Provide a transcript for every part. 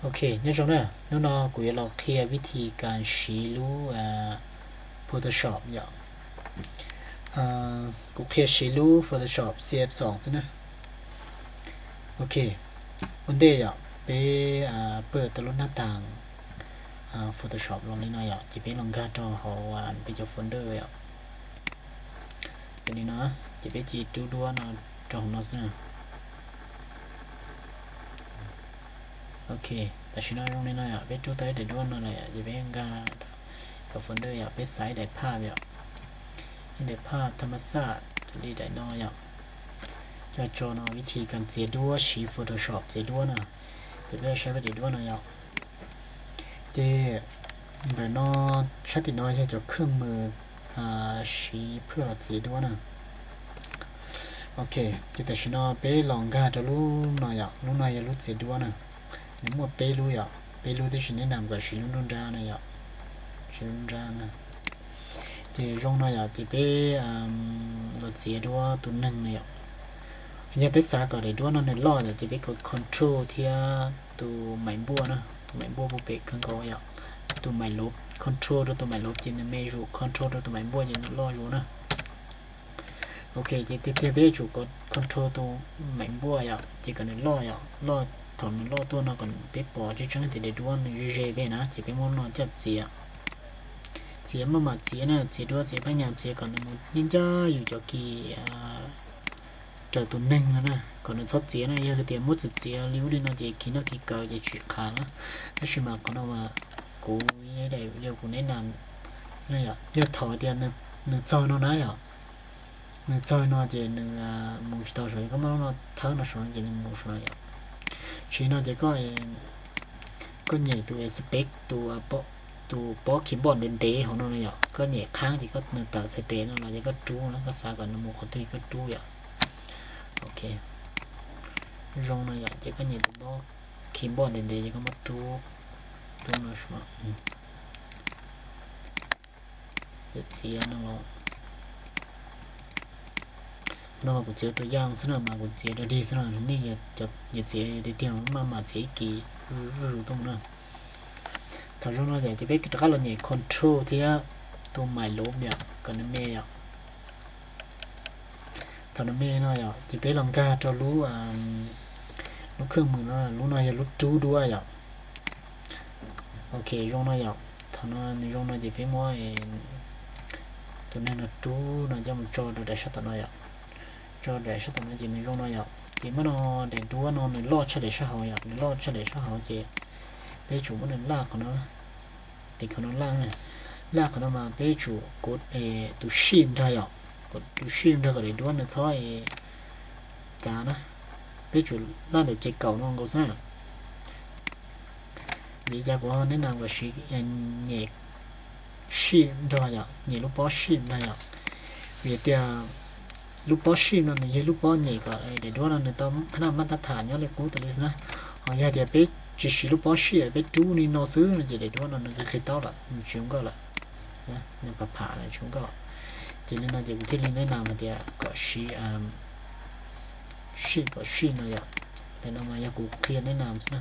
Ok, nyob zoo na, hnub no kuv yuav los qhia vib thi kas siv lub Photoshop yom. Kuv qhia siv lub Photoshop C F xoom xwb na. Ok, ua ntej yom, peb pawj tau lub nab tas Photoshop los li no yom, ces peb los nkag rau hauv peb cov folder yom. Xws li no, ces peb cia rub duab no rau hauv no xwb na. Ok, tam sim no zoo li no yom, peb rub tau ib daim duab no lawm yom, ces peb nkag cov folder yom, peb xaiv ib daim phaj yom, ib daim phaj thab mab xaj li daim no yom. Cov tso no vib thi kas txiav duab siv Photoshop txiav duab na, ces peb saib peb daim duab no yom. Ces ntawm no, sab tim no yog cov khawj mws siv phaj los txiav duab na. Ok, ces tam sim no peb los nkag rau lub no yom, lub no yog lub txiav duab na. Nws muaj peb lub yom, peb lub tab sis neb nam kom siv lub nruab nrab na yom, siv lub nruab nrab na. Ces zoo no yom, ces peb los txiav duab tus neeg na yom. Yog peb xav kom daim duab no nws loj yom, ces peb kov control thiab tus mais npuaj na, tus mais npuaj puag pem kawg nkaus yom. Tus mais lov, control rau tus mais lov ces nws me zus, control rau tus mais npuaj ces nws loj zus na. Ok, ces tiag tiag peb yuav tsum kov control tus mais npuaj yom, ces kom nws loj yom, loj, thaum nws loj tuaj no kom peb pom tseeb tseeb tias daim duab nws ze ze peb na, ces peb muab no coj txiav. Txiav maj mam txiav na, txiav duab txiav pab nyas txiav kom nws mus ncaj ncaj yus cov kis raws tus neeg no na, kom nws txhob txiav na. Yog tias muab txiav txiav li ub li no ces kis noj kis kaw ces tsis qha na. Tab sis mas qhov no mas kuv, li kuv neb na, yog thaum tias nws txog no na yom, nws txog no ces nws mus tsis tau saum, koj muab lub no thawb no saum no ces nws mus saum no yom. Tsis no ces koj, koj nyem tus space, tus pob keyboard ntev ntev hauv no na yom, koj nyem qhab ces koj nws tawm txhais tes no los ces koj rub na, koj xav kom nws mus qhov twg koj rub yom. Ok, zoo no yom, ces koj nyem tus pob keyboard ntev ntev ces koj muab rub, rub no, ces txiav no los, no mas kuv txiav tus yaj xwb no mas kuv txiav dog dig xwb no, nej yuav txiav tiag tiag maj mam txiav ib kis zuj zus tuaj mus na. Thaum zoo no yom ces peb rov qab los nyem control thiab tus mais lov yom kom nws me yom. Thaum nws me no yom ces peb los nkag rau lub, lub khawj mws no, lub no yog lub rub duab yom. Ok, zoo no yom, thaum no nws zoo no ces peb muab tus neeg no rub no coj mus tso rau daim sab tom no yom. Tso daim sab tom no ces nws zoo no yom, ces muab no daim duab no nws loj tshaj daim sab hauv yom, nws loj tshaj daim sab hauv ces peb tsum muab nws laj qhov no, tim qhov no laj, laj qhov no mas peb tsum kov tus shift nrog yom, kov tus shift nrog kom daim duab nws txhob txav na. Peb tsum laj ntawm ces kaum no nkaus xwb. Vim li cas kuv neb na kuv siv nyem shift nrog yom, nyem lub pob shift nrog yom. Vim tias lub pob shift no nws yog lub pob nyem kom daim duab no nws tau qhab naj maj tab tham nyob li qub tas li xwb na. Ho yog tias peb tsis siv lub pob shift, peb rub li no xwb no ces daim duab no nws qhib qhib taub lawm, nws tsis zoo nkauj lawm, nws pham pham lawm tsis zoo nkauj. Ces li no ces kuv thiaj li neb na hais tias kom siv shift, kom shift no yom. Daim no mas yog kuv qhia neb na xwb na.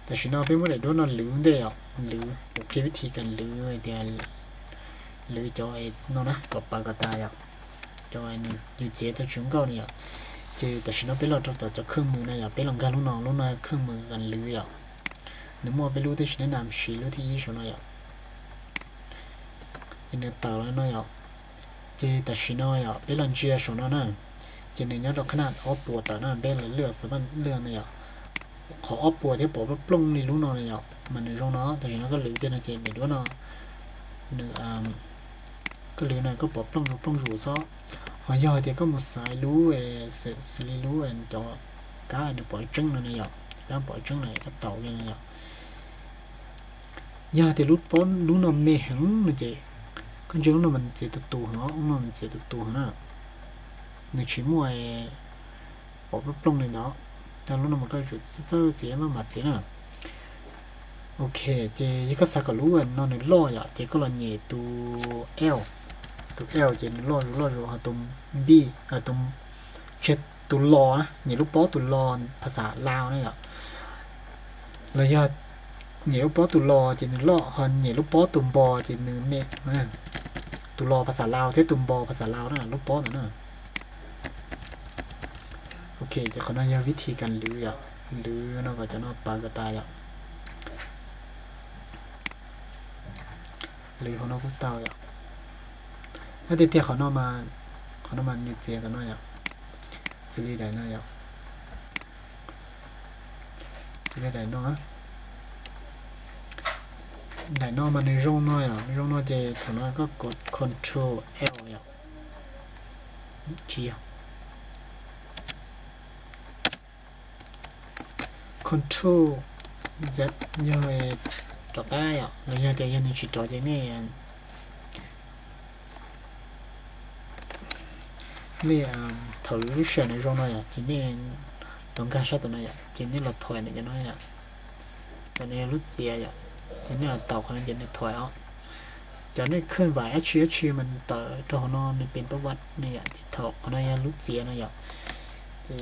Tam sim no peb muab daim duab no lwv ntej yom, lwv, kuv qhia vib thi kas lwv tias lwv cov no na kom pawv kom tas yom, cov yus txiav tau tsis zoo nkauj no yom. Ces tam sim no peb los rau tom cov khawj mws no yom, peb los nkag lub no, lub no khawj mws kas lwv yom. Nws muaj peb lub tab sis neb na siv lub thib ib saum no yom. Ces nws tawm los no yom. Ces tam sim no yom peb los ntsia saum no na, ces nws nyob rau qhab naj ob puas tawm na, peb los lwaj xav paj lwaj no yom. Qhov ob puas thiab pom plooj plooj li lub no na yom, mas nws zoo no, tam sim no koj lwv kiag no ces daim duab no nws, koj lwv no koj pom plooj zus plooj zus xwb. Ho yog tias koj mus xaiv lub, xws li lub cov kab nws pom tseeb no na yom, kab pom tseeb no koj taus li no yom. Yog tias lub pob, lub no me heev no ces koj ntsia lub no mas nws txiav tus tus heev, lub no nws txiav tus tus heev na, nws tsis muaj pom plooj plooj li ntawd. Lub no mas koj yuav tsum txawj txiav maj mam txiav na. Ok, ces yog koj xav kom lub no nws loj yom, ces koj los nyem tus L, tus L ces nws loj zus loj zus, ho tus B, tus, tseg, tus los na, nyem lub pob tus los phas xas Lao na yom. Los yog nyem lub pob tus los ces nws loj, ho nyem lub pob tus npos ces nws me. Tus los phas xas Lao thiab tus npos phas xas Lao na, lub pob ntawd na. Ok, ces qhov no yog vib thi kas lwv yom, lwv no kom cov no pawv kom tas yom. Lwv hauv no kuj tau yom. Nyob tiag tiag qhov no mas, qhov no mas nws txiav tom no yom, xws li daim no yom, xws li daim no. Daim no mas nws zoo no yom, zoo no ces thaum no koj kov control L yom, tsis yog, control Z yog rov qab yom, los yog tias yog nws tsis rov ces nej, nej, thaum lub sij hawm nws zoo no yom, ces nej los nkag sab tom no yom, ces nej los thuam nws cov no yom. Tom no yog lub txiav yom, ces nej los taus qhov no ces nws thuam os. Cov nej khwj vais dab tsi dab tsi mas tawm rau hauv no nws pem pab vaj no yom, ces thaum qhov no yog lub txiav no yom. Ces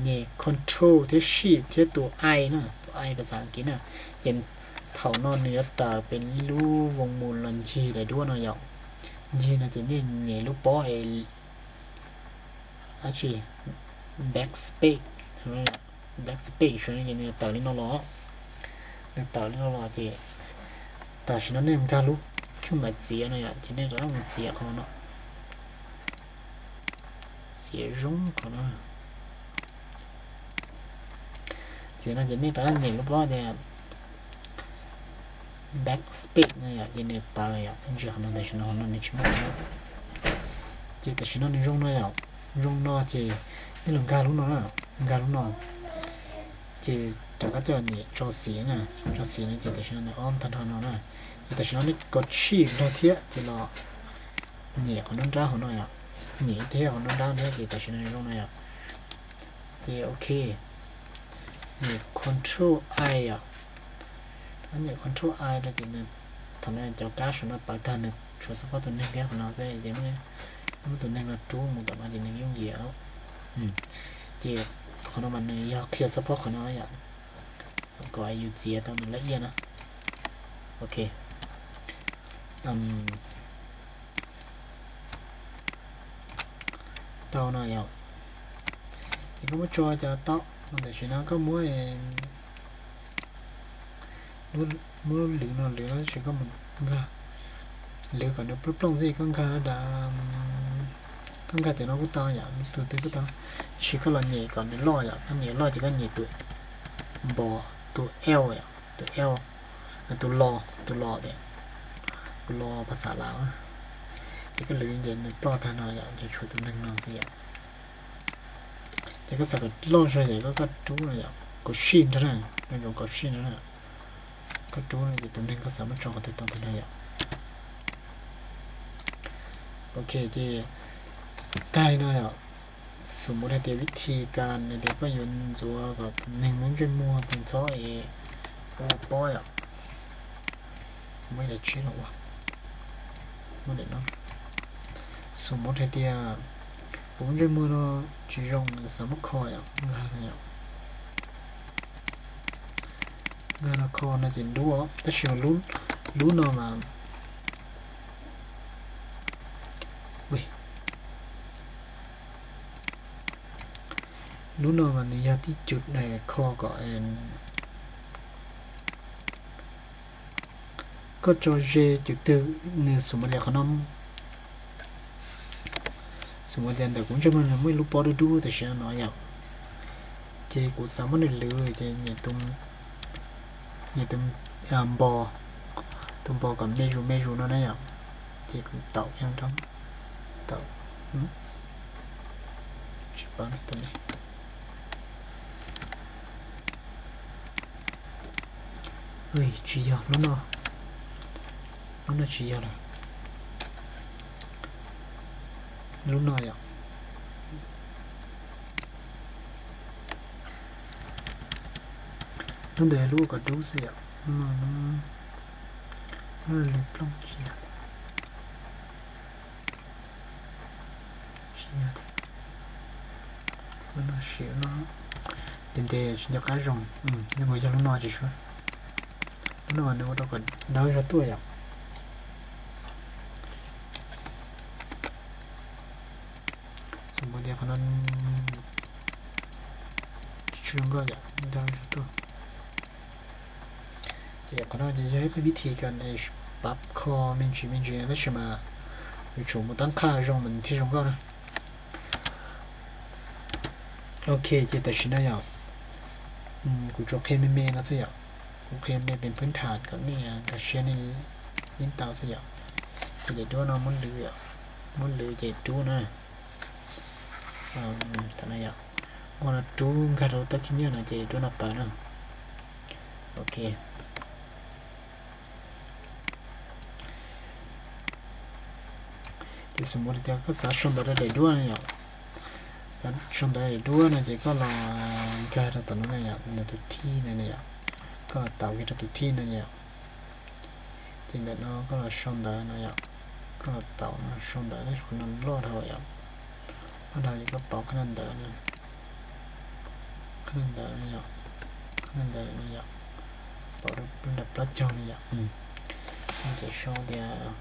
nyem control thiab shift thiab tus I na, tus I pas xas Askiv na, ces thaum no nws yuav tawm pem lub voos mus los ncig daim duab no yom. Ncig no ces nej nyem lub pob es dab tsi, backspace, backspace ces nws tawm li no los, nws tawm li no los ces tam sim no nej nkag lub khwj vais txiav no yom, ces nej rov qab mus txiav qhov no, txiav zoo qhov no. Txiav no ces nej rov qab nyem lub pob tias backspace no yom, ces nws pawv yom, ntsis qhov no tam sim no qhov no nws tsis muaj. Ces tam sim no nws zoo no yom, zoo no ces nej los nkag lub no na, nkag lub no. Ces rov qab coj los nyem tso xim na, tso xim no ces tam sim no nws ob tag nrho no na. Ces tam sim no nej kov shift nrog thiab ces los nyem qhov nruab nrab hauv no yom, nyem thiab qhov nruab nrab thiab ces tam sim no nws zoo no yom. Ces ok, nyem control I yom, nyem control I rau ces nws, thaum no cov kab saum no pawv tag, nws tshuav xab phob tus neeg thiab qhov no xwb ces muab tus neeg no rub mus tom no ces nws yooj yim. Ces qhov no mas nws yog qhia xab phob qhov no yom, kom yus txiav tau nws laj iaj na. Ok, tau no yom. Ces koj muab tso cov tau no tam sim no koj muab, muab lwv no lwv no tab sis koj mus nkag, lwv kom nws plooj plooj xwb koj nkag, koj nkag cov no kuj tau yom, tus twg kuj tau. Tab sis koj los nyem kom nws loj yom, koj nyem loj ces koj nyem tus npos, tus L yom, tus L, tus los, tus los tias, tus los phas xas Lao. Ces koj lwv ces nws ploj tag no yom, ces tshuav tus neeg no xwb yom. Ces koj xav kom loj zog ces koj, koj rub no yom, kom sij nrog na, kom sij nrog na. Koj rub no ces tus neeg koj xav muab tso qhov twg tau tag nrho yom. Ok, ces tag li no yom. Xus mus hais tias vib thi kas hais tias koj yuav ntxuav kom tus neeg lub ntsej muag tus ntxhov es ua pob yom. Muab ib daim tshiab los ua, muab daim no. Xus mus hais tias kuv lub ntsej muag no tsis zoo, xav muab kho yom, nkag no kho no ces dub, tab sis lub no mas, lub no mas nws yog tib cus kho kom koj tso ze cus twg, nws xus mus tias qhov no, xus mus tias ntawm kuv ntsej muag no muaj ib lub pob dub dub tam sim no no yom. Ces kuv xav muab nws lwv ces nyem tus, nyem tus npos, tus npos kom me zus me zus no na yom. Ces kuv taum kiag rau, taum, tsis paub tus ne. Tsis yog lub no, lub no tsis yog lawm. Lub no yom, lub ntawd yog lub ua kom dub xwb yom. Lub no, lub no lwv plooj tsis yog. Lub no sim no, ntev ntev tsis nco qab zoo, nws mus yog lub no tsis suav. Lub no nws ua rau kom dawb zog tuaj yom. Xws li tias qhov no tsis zoo nkauj yom, dawb zog tuaj. Ces qhov no ces yog ib qhov vib thib kom pab kho me ntsis me ntsis tab sis mas yuav tsum mus tab qhaj zoo mas thiaj zoo nkauj na. Ok, ces tam sim no yom, kuv tsuas qhia me me no xwb yom. Kuv qhia me me peb tham kom nej nkag siab nej yeej tau xwb yom. Ces daim duab no muab lwv, muab lwv ces rub na. Tam no yom, muab no rub nkag rau lub tab thib nyuj no ces daim duab no pawv na. Ok. Ces xws li tias koj xav sau ntawv rau daim duab no yom, xav sau ntawv daim duab no ces koj los nkag rau tom no na yom, tus thij no na yom, koj los taus kiag rau tus thij no yom. Ces ntawm no koj los sau ntawv no yom, koj los taus no sau ntawv, qhov no loj dhau yom, loj dhau ces koj pauv qhov no ntawv no, qhov no ntawv no yom, qhov no ntawv no yom, pauv rau nram plaub caug no yom. Ces sau tias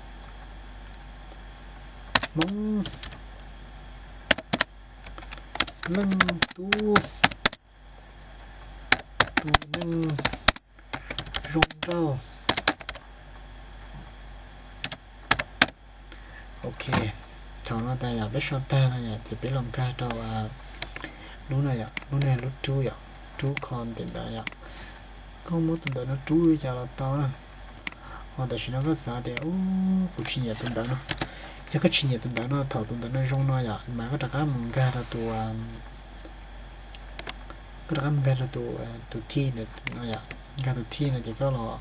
Hmoob leej tub, tus neeg zoo nkauj. Ok, thaum no tas yom, peb sau tag no yom, ces peb los nkag rau lub no yom, lub no yog lub rub yom, rub kho ntawm ntawd yom. Koj muab tus ntawv no rub li cas los tau na. Ho tam sim no koj xav tias kuv tsis nyiam tus ntawv no, yog koj tsis nyiam tus ntawv no, thaum tus ntawv no zoo no yom, mas koj rov qab mus nkag rau tus, koj rov qab mus nkag rau tus, tus thij no yom, nkag tus thij no ces koj los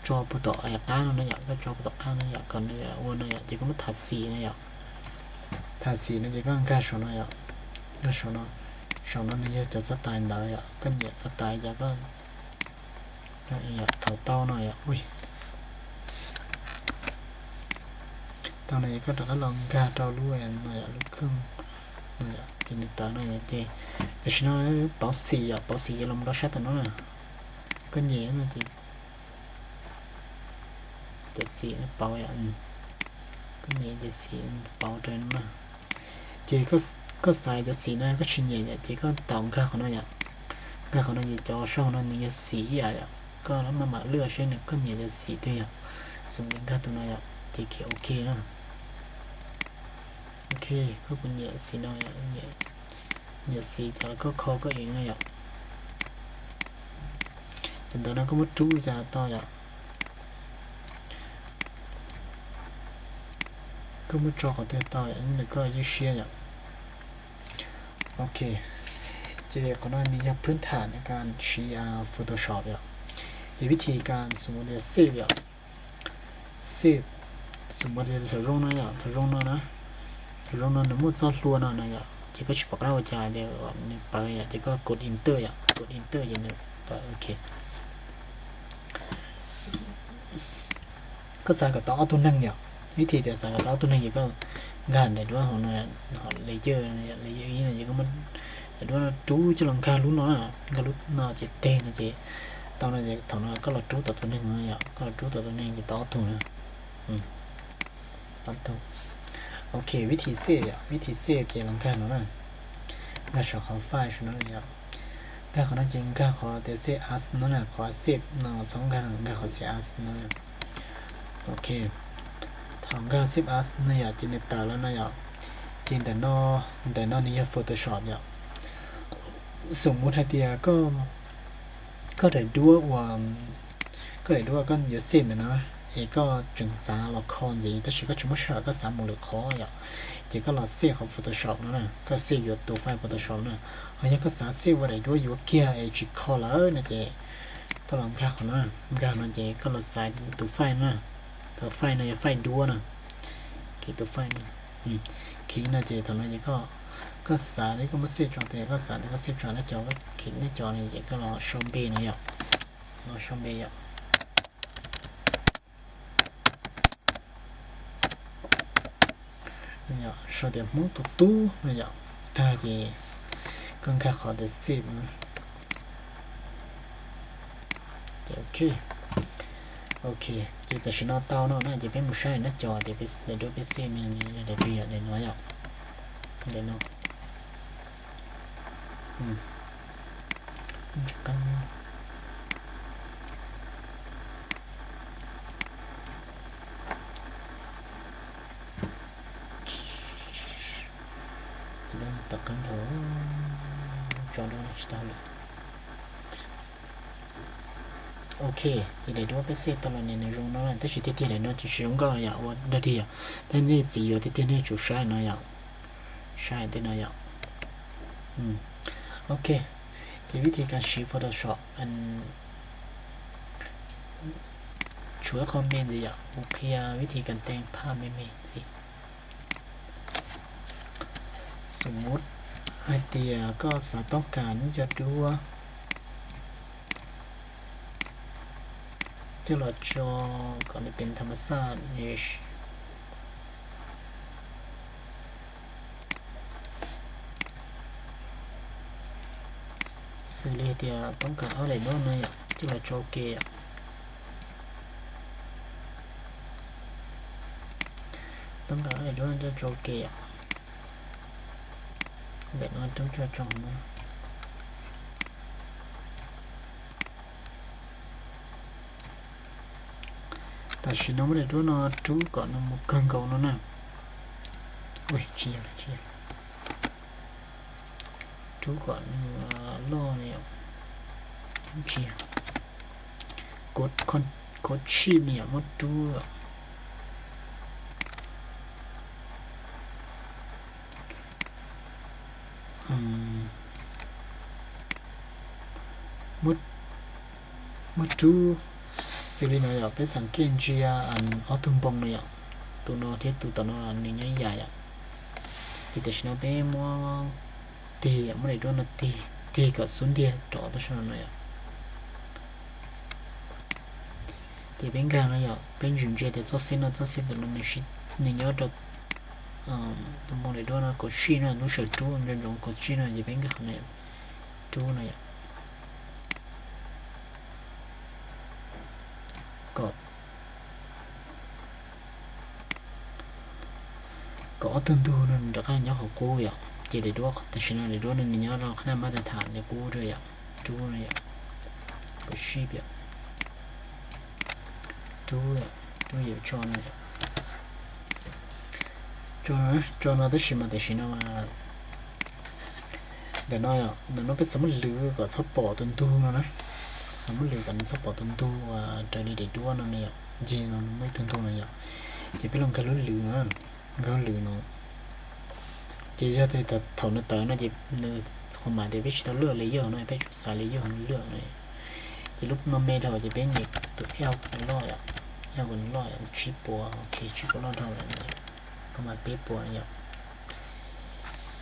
tso puag tom qab no na yom, koj tso puag tom qab no yom, kom nws ua no yom, ces koj muab tham xim no yom. Tham xim no ces koj nkag saum no yom, nkag saum no, saum no nws yog cov xav tais ntawv yom, koj nyiam xav tais ces koj thaum tau no yom, tau no ces koj rov qab los nkag rau lub no yom, lub kheej no yom, ces nws tawm no yom, ces tam sim no pauv xim yom, pauv xim ces los rau sab tom no na, koj nyem no ces cov xim no pauv yom, koj nyem cov xim pauv rau no na. Ces koj xaiv cov xim no koj tsis nyiam yom, ces koj taus nkag qhov no yom, nkag qhov no ces cov saum no nws yog xim ib yam yom, koj maj mam lwaj seb nws koj nyiam cov xim twg yom, xws li nkag tus no yom, ces khiav ok na. Ok, koj puas nyiam xim no yom, nyiam xim ces koj kho koj ev no yom. Cov ntawv no koj muab rub li cas tau yom, koj muab tso qhov twg tau yom, ntawm koj ywj siab yom. Ok, ces qhov no nws yog phwb tham nws kas siv Photoshop yom. Ces vib thib kas xws li save yom, save, xws li thaum zoo no yom, thaum zoo no na, thaum zoo no nws muaj txoj hlua no na yom, ces koj tsis pom qab ua cas tias nws pawv yom, ces koj kod enter yom, kod enter ces nws pawv ok. Koj xav kom tau ob tug neeg yom, vib thib tias xav kom tau ob tug neeg ces koj nkag daim duab hauv no, layer, layer ib no ces koj muab daim duab no rub coj los nkag lub no, nkag lub no ces teg no ces tau no ces thaum no koj los rub tau tus neeg no yom, koj los rub tau tus neeg ces tau ob tug na. Ok, vib thib save yom, vib thib save ces los nkag no na, nkag saum qhov file no yom, nkag qhov no ces nkag qhov tias save as no na, qhov save no txhob nkag, nkag qhov save as no. Ok, thaum nkag save as no yom ces nws tawm los no yom, ces ntawm no, ntawm no nws yog Photoshop yom. Xws li hais tias koj daim duab uas, koj daim duab koj yuav save ntawm no es koj tseem xav los kho ntxiv tab sis koj tsis muaj sij hawm, koj xav mus lwm qhov yom, ces koj los save qhov Photoshop no na, koj save yuav tus file Photoshop na. Ho yog koj xav save ua daim duab yuav kiag es tsis kho lawm no ces koj los nkag qhov no, nkag no ces koj los xaiv tus file no, tus file no yog file duab na, kis tus file no, kis no ces thaum no ces koj, koj xav li koj muab save tso tias koj xav tias koj save tso nab cov, kis nab cov no ces koj los sau npe no yom, los sau npe yom. Sau tias Hmoob tus tub no yom. Tag ces koj nkag qhov tias save no. Ok, ok, ces tam sim no tau no na, ces peb mus saib nab cov tias daim duab peb save ne yog daim twg yom, daim no yom, daim no. Tso tsis tau li. Ok, ces daim duab peb save tau los ne nws zoo no, tab sis tiag tiag daim no tsis zoo nkauj yom, ua dog dig yom. Tab nej txiv yuav tiag tiag nej tsum saib no yom, saib tej no yom. Ok, ces vib thi kas siv Photoshop, tshuav ib qho me ntxiv yom, kuv qhia vib thi kas teej phaj me me ntxiv. Xum mub hais tias koj xav toob kas neb cov duab coj los tso kom nws pem tham mas xaj, xws li tias toob kas ob daim duab no yom, coj los tso ke yom. Toob kas ob daim duab no coj tso ke yom. Daim no rub coj tso no. Tam sim no muab daim duab no rub kom nws mus kawg nkaus no na. Ua tsis yog, tsis yog, rub kom nws loj li, tsis yog, kov tsij me nyuam muab rub. Muab rub xws li no yom, peb xav kev ntsia ob tug npoo no yom, tus no thiab tus tom no nws nyob ib yam yom. Ces tam sim no peb muab tig, muab daim duab no tig, tig kom xub ntiag rov tab sab no no yom. Ces peb nkag no yom, peb ntsia ntsia tias txoj xib no, txoj xib tom no nws nyob rau tus npoo daim duab no kaum tsib no, lub sawv rub nco ntsoov kaum tsib no ces peb nkag qhov no, rub no yom. Kom, kom ob tug ntug no nws rov qab nyob hauv qub yom. Ces daim duab tam sim no daim duab no nws nyob rau qhab naj mab tas tham li qub rau yom. Rub no yom, kaum tsib yom. Rub, rub yam tso no, tso no tab sis mas tam sim no ntawm no, ntawm no peb xav muab lwv kom txhob pom tus ntug no na. Xav muab lwv kom nws txhob pom tus ntug raws li daim duab no na yom, ncig no nws muaj ib tug ntug no yom. Ces peb los nkag lub lwv no, nkag lub lwv no. Ces yog tias thaum nws tawm no ces nws qhov mam tias peb tsis tau luaj li yog no, peb tsuas xav li yog no luaj no. Ces lub no me dhau ces peb nyem tus L kom nws loj yom, L kom nws loj yom, tsib puas, ok, tsib puas loj dhau lawm no, qhov mam peb puas no yom.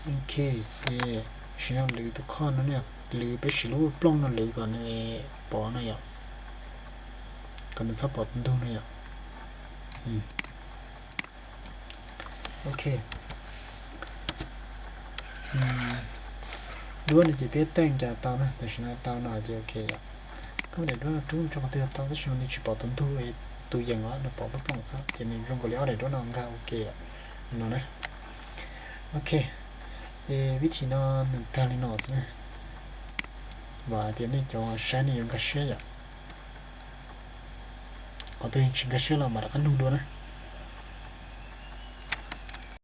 Ok, ces sim no lwv tus khoj no, lwv peb siv lub plooj no lwv kom nws pov no yom, kom nws txhob pom tus ntug no yom. Ok, duab no ces peb tag cas tau na, tam sim no tau no ces ok yom. Koj daim duab no rub tso qhov twg tau tab sis mas nws tsis pom tus ntug, tus yees os, nws pom plooj plooj xwb ces nws zoo nkaus li ob daim duab no nkag ok no na. Ok, ces vib thi no nws tag li no xwb na. Vam hais tias nej cov saib nej yuav nkag siab yom. Qhov twg tsis nkag siab los mam rov qab nug dua na.